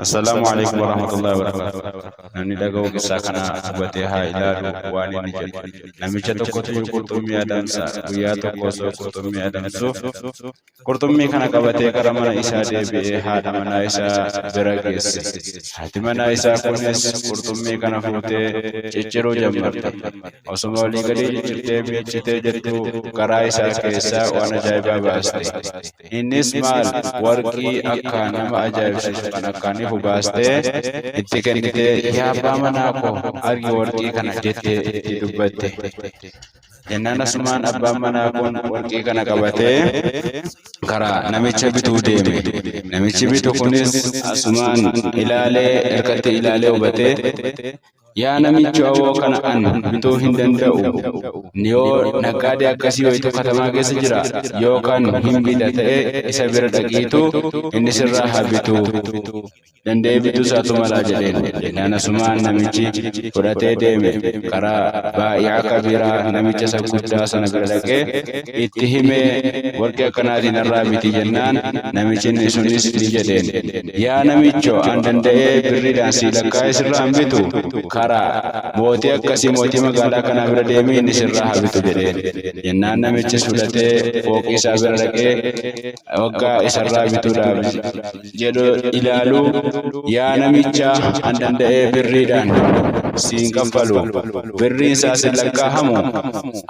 Assalaamu alaikum warahmatullahi wabarakatuh. Namni dhaga'u qissaa kana hubatee haa ilaalu waan inni jedhu. Namicha tokkotu qurxummii adamsa. Guyyaa tokko osoo qurxummii adamsu qurxummii kana qabatee gara mana isaa deebi'ee haadha manaa isaa bira geesse. Haati manaa isaa kunis qurxummii kana fuutee cicciruu jammarte. Osuma olii gadi ciccirtee miiccitee jettu garaa isaa keessaa waan ajaa'ibaa baaste. Innis maal warqii akkaan nama ajaa'ibsiisu kan akkaan ifu baastee itti kennitee, yaa abbaa manaa koo argi warqii kana jettee itti dubbatte. Jennaan asumaan abbaan manaa kun warqii kana qabatee karaa namicha bituu deeme. Namichi bitu kunis asumaan ilaalee harkatti ilaalee hubatee, yaa namicho awoo kana an bituu hin danda'u. Yoo naggaadee akkasii wayitu katamaa keessa jira yookaan hin bita ta'e isa bira dhaqiitu inni sirraa haa bitu. Danda'ee bituu isaatu malaa jedheen. Jennaan asumaan namichi fudhatee deeme karaa baa'i'a kabiraa namicha isa guddaa sana bira dhaqee itti himee warqii akkanaatiin narraa biti jennaan namichi inni sunis ni jedheen. Yaa namicho an danda'ee birriidhaan sii lakkaa'ee sirraa hin bitu karaa mootii akkasii mootii magaalaa kanaa bira deemii inni sirraa haa bitu jedheen. Jennaan namichis fudhatee fooqii isaa bira dhaqee waggaa isarraa bituudhaaf jedhu ilaalu, yaa namicha an danda'ee birriidhaan siin kaffalu, birriin isaa sin lakkaahamu,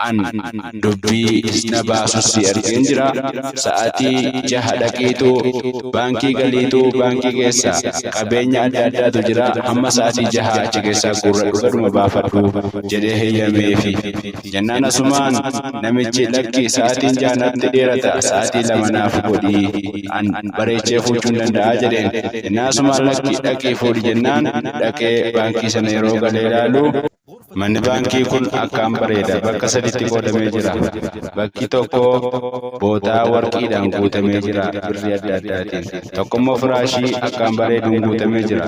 an dubbii na baasus si argeen jira, sa'atii 6 dhaqiitu baankii galiitu baankii keessa qabeenya adda addaatu jira, hamma sa'atii 6 achi keessaa guurradhu gaduma baafadhu jedhee heeyyameefi. Jennaan asumaan namichi lakki sa'aatiin 6 natti dheerata, sa'aatii 2 naaf godhi, an bareechee fuuchuun danda'a jedheen. Jennaan asumaan lakki dhaqii fuudhi jennaan dhaqee baankii sana yeroo galee ilaalu, manni baankii kun akkaan bareeda, bakka saditti qoodamee jira. Bakki tokko bootaa warqiidhaan guutamee jira birrii adda addaatiin. Tokko immoo firaashii akkaan bareeduun guutamee jira.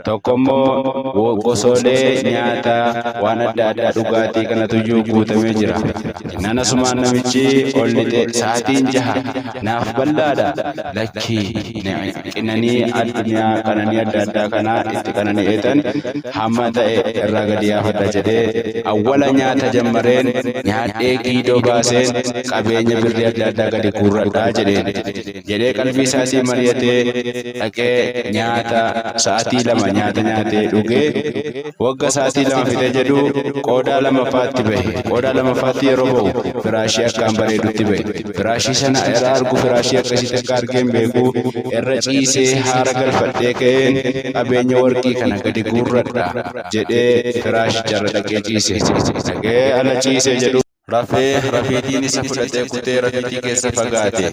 Tokko immoo gosoolee nyaataa waan adda addaa dhugaatii kanatuyyuu guutamee jira. Jennaan asumaan namichi ol lixe, sa'aatiin 6 naaf bal'aadha, lakki qinanii addunyaa qananii adda addaa kanaa itti qanani'eetan hamma ta'e irraa gadi yaafadha jedhee awwala nyaata jammareen nyaadhee giidoo baaseen qabeenya birrii adda addaa gadi guurradha jedheen. Jedhee qalbii isaatiin mari'atee dhaqee nyaata sa'aatii 2 nyaata nyaatee dhugee wagga sa'aatii 2 fixee jedhu qoodaa lamaffaatti bahe. Qoodaa lamaffaatti yeroo bahu firaashii akkaan bareedutti bahe. Firaashii sana irra argu firaashii akkasii takka argee hin beeku, irra ciisee haara galfadhee ka'een qabeenya warqii kana gadi guurradha jedhee firaashicharra dhaqee ciise. Dhaqee ala ciisee jedhu rafee rafiitiin isa fudhatee kutee rafiitii keessa fagaate.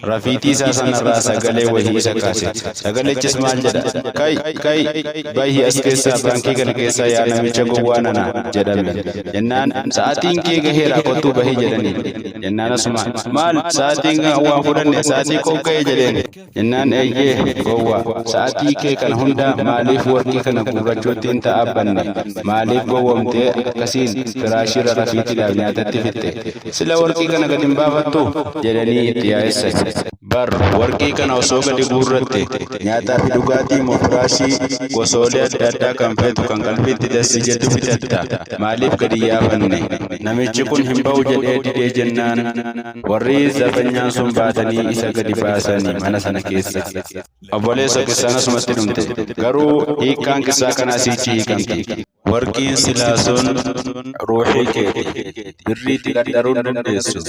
Rafiitii isaa sanarraa sagalee wahii isa kaase. Sagalichis maal jedha? Ka'i, ka'i, bahi as keessaa, baankii kana keessaa, yaa namicha gowwaa nana jedhame. Jennaan sa'aatiin kee gaheera, kottuu bahi jedhaniin. Jennaan asumaan maal sa'aatiin waan fudhanne sa'aatii koo ga'e jedheen. Jennaan eeyyee gowwaa, sa'atii kee kana hunda maaliif warqii kana guurrachuutti hin ta'abbanne? Maaliif gowwomtee akkasiin firaashiirra rafiitiidhaaf nyaatatti fixxe? Sila warqii kana gad hin baafattuu? Jedhanii itti yaa'essan. Bar warqii kana osoo gadi guurratte nyaataa fi dhugaatii moo firaashii gosoolee adda addaa kan feetu kan qalbiitti das si jettu bitatta. Maaliif gad hin yaafanne? Namichi kun hin ba'u jedhee didee jennaan warri zafanyaan sun baatanii isa gadi baasani mana sana keessa. Obboleesso, qissaan asumatti dhumte. Garuu hiikkaan qissaa kanaa siichi hiikamti. Warqiin silaa sun ruuhii keeti. Birriitti qaddaruu hin dandeessu.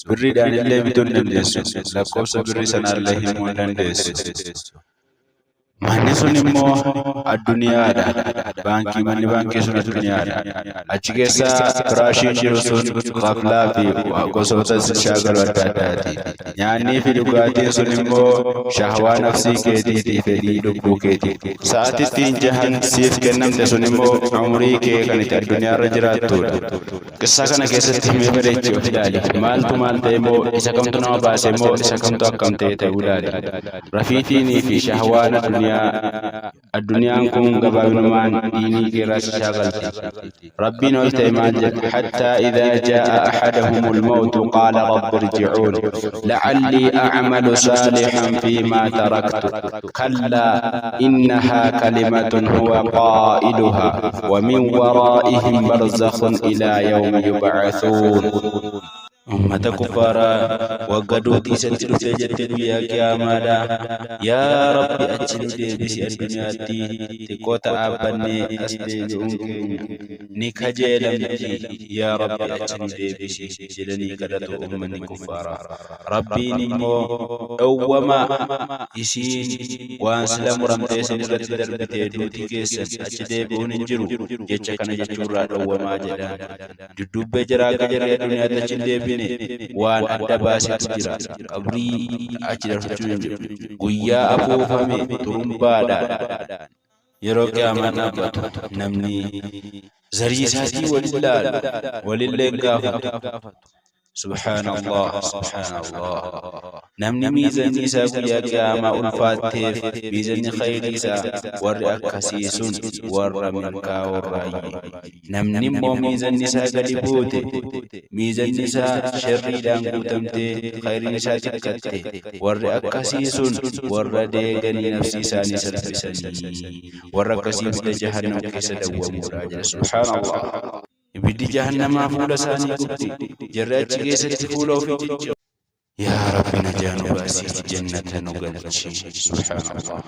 Birriidhaanillee bituu hin dandeessu. Lakkoofsa birrii sanaallee himuu hin dandeessu. Manni sun immoo adduniyaadha. Baankii, manni baankii sun adduniyaadha. Achi keessa firaashiin jiru sun ghaflaa fi gosoota shaagalu adda addaati. Nyaannii fi dhugaatiin sun immoo shahwaa nafsii keetiitii fedhii lubbuu keetii. Sa'aatittiin jahan siif kennamte sun immoo umrii kee kan itti adduniyaarra jiraattudha. Qissaa kana keessatti mee bareechi of ilaali. Maaltu maal ta'e moo isa kamtu nama baase moo isa kamtu akkam ta'e ta'uu ilaali. Rafiitiinii fi shahwaan addunyaa addunyaa. Addunyaan kun gabaabinumaan diinii keerraa si shaakalti. Rabbiin ol ta'e maal jedha? Hattaa idhaa jaa'a ahadahumul mawtu qaala rabbi irji'uun la'allii a'malu saalihan fiimaa taraktu kallaa innahaa kalimatun huwa qaa'iluhaa wa min waraa'ihim barzakhun ilaa yawmi yub'athuun. Ummata kuffaaraa wagga duuti isatti dhuftee jette guyyaa qiyaamaadha. Yaa Rabbi, achi nu deebisi, addunyaatti xiqqoo ta'aabbannee as deebi'uun keenya ni kajeelamti. Yaa Rabbi, achi nu deebisi jedhanii kadhatu ummanni kuffaaraa. Rabbiin immoo dhowwamaa, isiin waan sila muramtee isin irratti darbitee, duuti keessan, achi deebi'uun hin jiru, jecha kana jechuurraa dhowwamaa jedhaan. Dudduubbee jara akka jarri addunyaatti achi hin deebine waan adda baasetu jira. Qabrii achi darbachuu hin jiru. Guyyaa afuufame xurumbaadhaan, yeroo qiyaamaan dhaabbatu, namni zarii isaatii walin laalu, walillee gaafatu. Subhaanallah, subhaanallah. Namni miizanni isaa guyyaa qiyaamaa ulfaatteef, miizanni khayrii isaa, warri akkasii sun warra milkaa'orraayyi. Namni immoo miizanni isaa gadi buute, miizanni isaa sharriidhaan guutamtee khayriin isaa xiqqatte, warri akkasii sun warra deeganii nafsii isaanii salphisanii, warra akkasii ibidda jahannam keessa dawwamuudha jedha. Subhaanallah. Ibiddi jahannamaa fuula isaanii gubdi. Jarri achi keessatti fuula ofii cicciru. Yaa Rabbi, najaa nu baasii, jannata nu galchi. Subhaanallah.